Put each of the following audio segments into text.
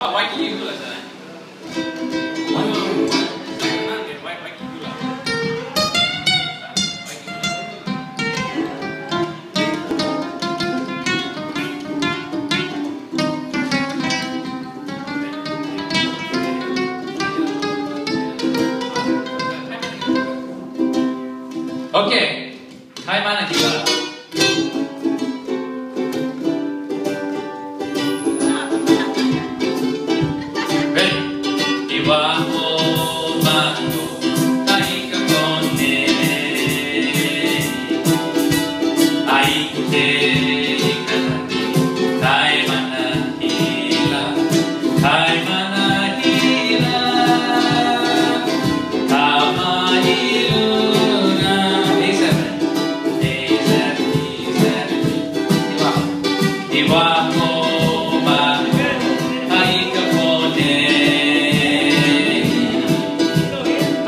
Waikiki Hula tonight. Waikiki Hula. Okay, Kaimana Hila. Ready? Iwa o mako ai ka kone ai ke kanani Kaimana hila, Kaimana hila, Kamailuna. A7, A7, E7, Iwa, Iwa o mako ai ka kone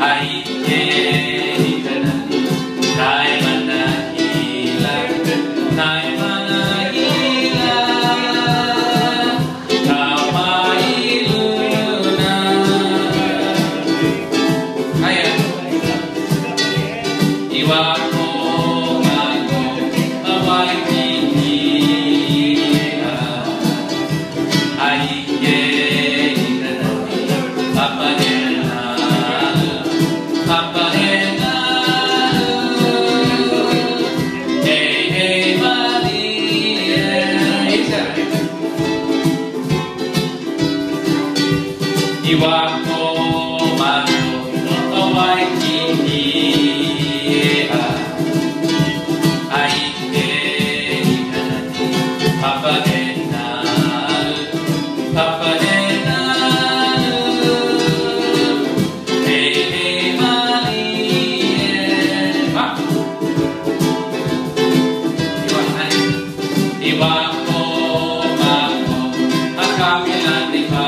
ai ke kanani Kaimana hila, Kaimana hila, Kamailuna. Kaya. Iwa ko mako Hawaii ai ke kanani Papahenalu, Papahenalu, hey hey malie. A7. Iwa ko mako Hawaii ai ke kanani Papahenalu, Papahenalu, hey hey malie. Iwa ai. Iwa ko mako Akapilani pa.